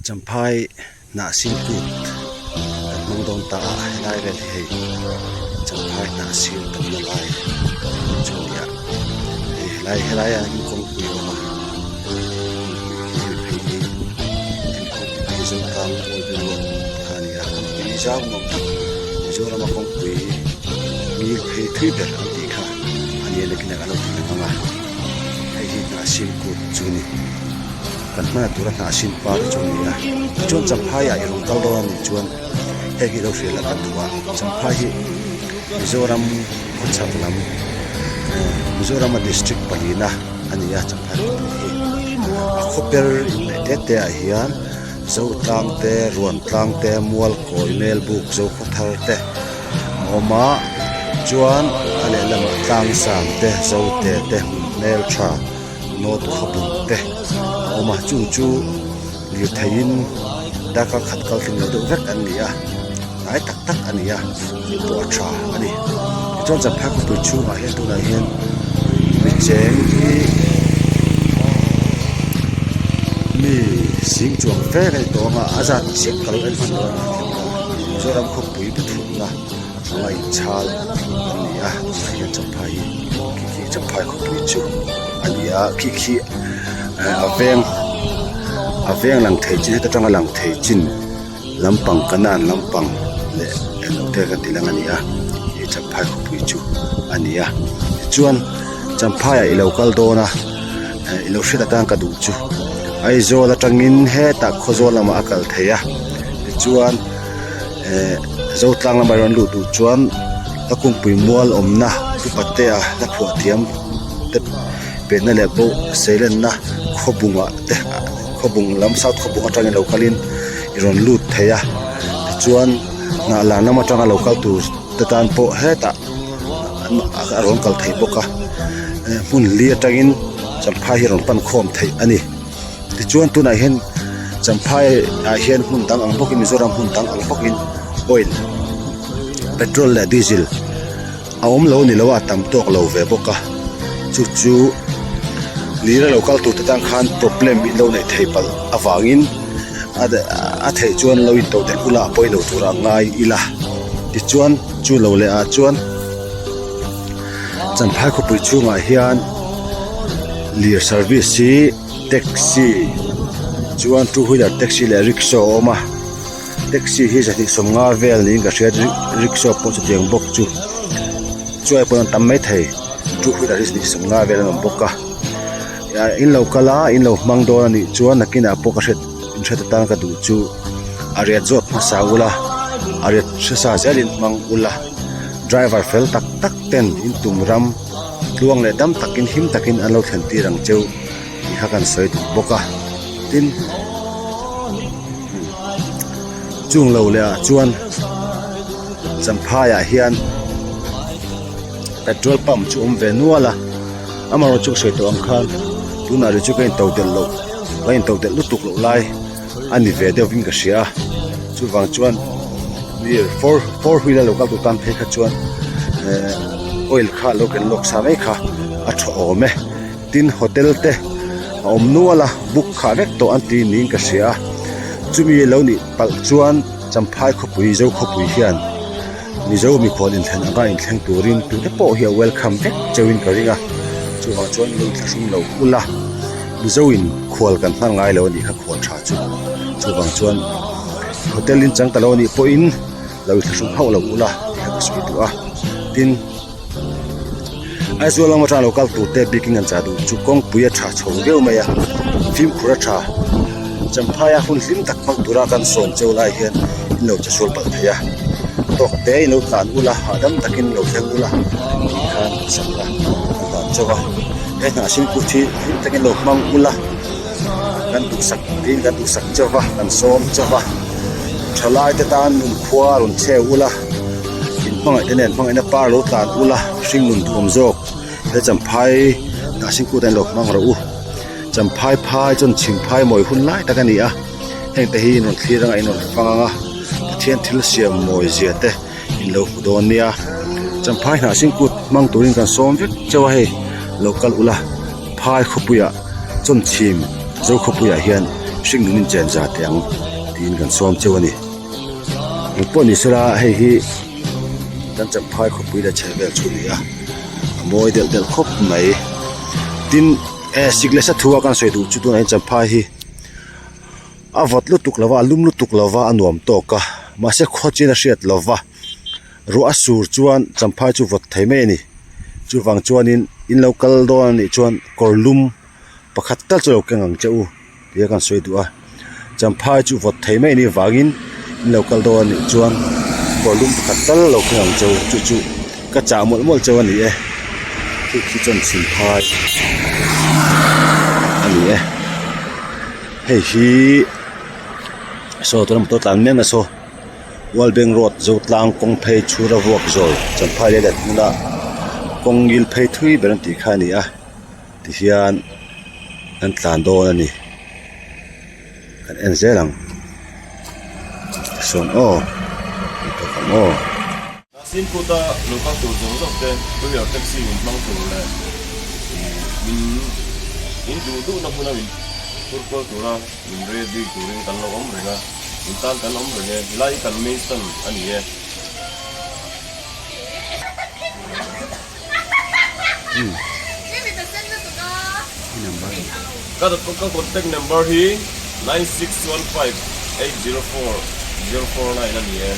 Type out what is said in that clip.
Champhai hnah sin kut kan hmang dawn ta a helai vel hi hei Champhai hnah sin tamna lai chu a ni a hei helai helai ah hian kawngpui a awm a kawngpui khi hei phei hi heng kawngpui phei hi Zotlang Old Road kha a ni a kawngpui zau nuam tak Mizorama kawngpui ngil phei thui ber an tih kha a ni a nakinah kan lo ti lang ang a hei hi hnah sin kut chu a ni. Kan hmana tura hnah sin par chu a ni a tichuan Champhai ah i rawn kal dawn a nih chuan heng hi lo hria la kan duh a Champhai hi Mizoram khawchhak lam eh Mizoram a district palina a ni a Champhai khawpui hi a khaw ber inneih te te ah hian Zotlang te Ruantlang te Mualkawi Melbuk Zokhawthar te a awm a chuan a lehlamah Tlangsang te Zote te hmun hmeltha. Nawt khawpui te a awm a chung chu lirtheiin darkar khat kal tling lo deuh vek an ni a hnai tak tak a ni a hei pawh a tha a ni tichuan champhai khawpui chhungah hian tunah hian mi cheng hi mi zing chuang fe a ni tawh ang a a zat chiah ka lo en hman lo a Mizoram khawpui pathumna. Anga inchhal an ni a tunah hian champhai hi khi khi champhai khawpui chu a ni a khi khi eh a veng a veng lang thei chin heta tanga lang thei chin lampang kanan lampang leh englo te kan tih lang a ni a ih champhai khawpui chu a ni a tichuan champhai ah ilo kal dawn a eh ilo hriat atan ka duh chu Aizawl atangin hetah Khawzawl lamah a kal thei a tichuan. Eh Zotlang lama rawn luh duh chuan a kungpui mual awmna upatea hla phuah thiam te penna leh pawh seilenna khawbungah te khawbung lam south khawbung atangin lo kalin i rawn lut thei a tichuan hnah lan lam atanga lo kal tur te tan pawh hetah a rawn kal theih bawk a eh hmun li atangin champhai hi rawn pan khawm theih a ni. Tichuan tunah hian Champhai ah hian hmun dang ang bawkin Mizoram hmun dang ang bawkin oil petrol leh diesel a awm lo ni lo a tam tawk lo ve bawk a chu chu lira lo kal tur te tan khan problem in lo neih theih palh avangin a theih chuan lo in todelh ula a pawi lo tura ngai ila tichuan chu lo leh ah chuan. Champhai khawpui chhungah hian lir service hi taxi chuan two wheeler taxi leh rickshaw a awm a taxi hi zahnih sawmnga vel niin ka hria rickshaw pawh chutiang bawk chu chuai pawn an tam maithei two wheeler hi zahnih sawmnga vel an awm bawk a in lo kal a in lo hmang dawn a nih chuan nakinah pawh ka hriat hriat atan ka duh chu a riat zawt hmasa ula a riat hresa zelin hmang ula. Driver fel tak tak ten in tum ram tluang leh dam takin him takin an lo thlen tir ang cheu tih kha kan sawi duh bawk a tin chung lo leh ah chuan champhai ah hian petrol pump chu awm ve nual a amaherawh chu ka sawi tawh ang khan tunah rih chu ka in to delh loh ka in to delh lutuk loh lai. A ni ve deuh in ka hria a chuvang chuan lir four four wheel a lo kal tur tan phei kha chuan ehh oil kha lo ken lawk sa mai kha a tha awm e tin hotel te a awm nual a book khah vek tawh an ti niin ka hria a chumi lo nih palh chuan champhai khawpui zo khawpui hian mizo mikhual inthlen anga inthleng turin tute pawh hi a welcome vek cheuhin ka ring a chuvang chuan lo inthlahrung lo ula. Mizo in khual kan hman ngai lo a nih kha khual tha chu chuvang chuan hotel in chang ta lo a nih pawhin lo thlahrung hauh lo ula tih kha ka sawi duh a tin Aizawl lam atanga lo kal tur te biking an chah duh chu kawngpui a tha chho viau mai a fimkhur a tha Champhai a hun hlim tak hmang tura kan sawm cheu lai hian in lo che sual palh thei a tawk te in lo tlan ula hahdam takin lo thleng ula tih khan sakna an dan chauh a. He hnah sin kut hi hlim takin lo hmang ula kan duhsak tiin kan duhsak chauh va kan sawm chauh va thalai te tan nun khua rawn chhe ula in hmangaih te nen hmangaihna par lo tlan ula hring nun duhawm zawk he champhai hnah sin kut ah hian lo hmang rawh u champhai phai chuan chhim phai mawi hun lai tak a ni a heng te hi in rawn thlir anga in rawn fang anga Pathian thil siam mawi zia te. In lo hmu dawn nia champhai hnah sin kut hmang turin kan sawm vek chauh a hei lo kal ula phai khawpuiah chawnchhim zo khawpuiah hian. hringnun in chen za teh ang tiin kan sawm cheu a ni. Engpawh ni sela hei hi kan Champhai khawpui leh chhehvel chu a ni a, a mawi delh delh khawp mai. Tin, eh sik leh sa thu a kan sawi duh chu tunah hian Champhai hi a vawt lutuk lo va, a lum lutuk lo va, a nuam tawk a, mahse khaw chin a hriat lo va. Ruah a sur chuan Champhai chu vawt thei mai a ni. Chuvang chuanin in lo kal dawn a nih chuan kawr lum pakhat tal chu lo keng ang che u tia kan sawi duh a. Champhai chu vawt thei mai a nih vangin in lo kal dawn a nih chuan kawr lum pakhat tal lo keng ang che u chu chu ka chah mawlh mawlh cheu a ni e. Khi khi chuan chhimphai a ni e. Hei hi saw tuna motor tlan mek na saw. Walbeng Road Zotlang kawng phei chhura vuak zawl Champhai leh let hmuna kawng ngil phei thui ber an tih kha a ni a tihian an tlan dawn a ni kan en zel ang tisawn aw tawp ang aw. Simkhuta lo kal tur zawng zawng te Premier Taxi min hmang tur leh min in duh duhna hmuna min phur kual tura min ready turin kan lo awm reng a, in tan kan awm reng e, helai hi kan main stand a ni e. Ka contact number hi 9615804049 a ni e.